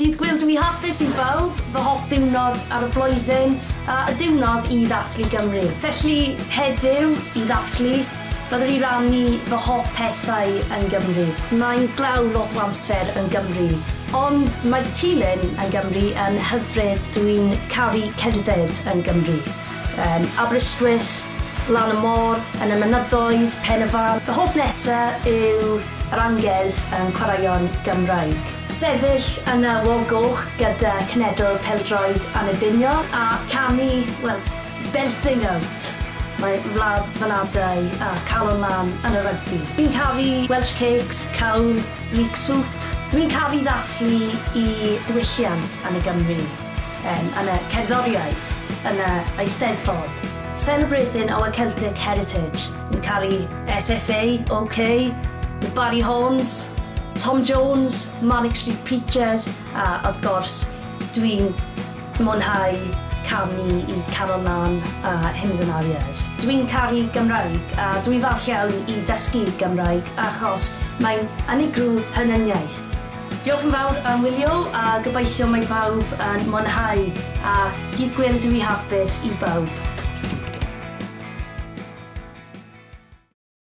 Dydd Gwyl Dwi Hapus i bawb, fy hoff ddiwrnod ar y blwyddyn, a y diwrnod i ddathlu Gymru. Felly, heddiw, i ddathlu, byddwn i rannu fy hoff pethau yn Gymru. Mae'n glaw lot o amser yn Gymru, ond mae'r tirlun yn Gymru yn hyfryd. Dwi'n caru cerdded yn Gymru. Yn Aberystwyth, lan y môr, yn y mynyddoedd, Pen y Fan. Fy hoff nesa yw yr angerdd yn chwaraeon Gymraeg. Sefyll yn y Wal Goch gyda Cenedl Pêl-droed Annibyniol a canu, wel, belting out mae wlad fy nhadau a calon lân yn y rygbi. Dwi'n caru Welsh cakes, cawl, leek soup. Dwi'n caru ddathlu i diwylliant yn y Gymru, yym, yn y cerddoriaeth, yn y Eisteddfod. Celebrating our Celtic heritage. Yn caru SFA, OK, The Barry Horns, Tom Jones, Manic Street Preachers a wrth gwrs dwi'n mwynhau canu i Carol Lân a Hymns and Arias. Dwi'n caru Gymraeg a dwi'n falch iawn i dysgu Gymraeg achos mae'n unigryw hunaniaeth. Diolch yn fawr am wylio a gobeithio mae pawb yn mwynhau a dydd Gwyl Dewi Hapus i bawb.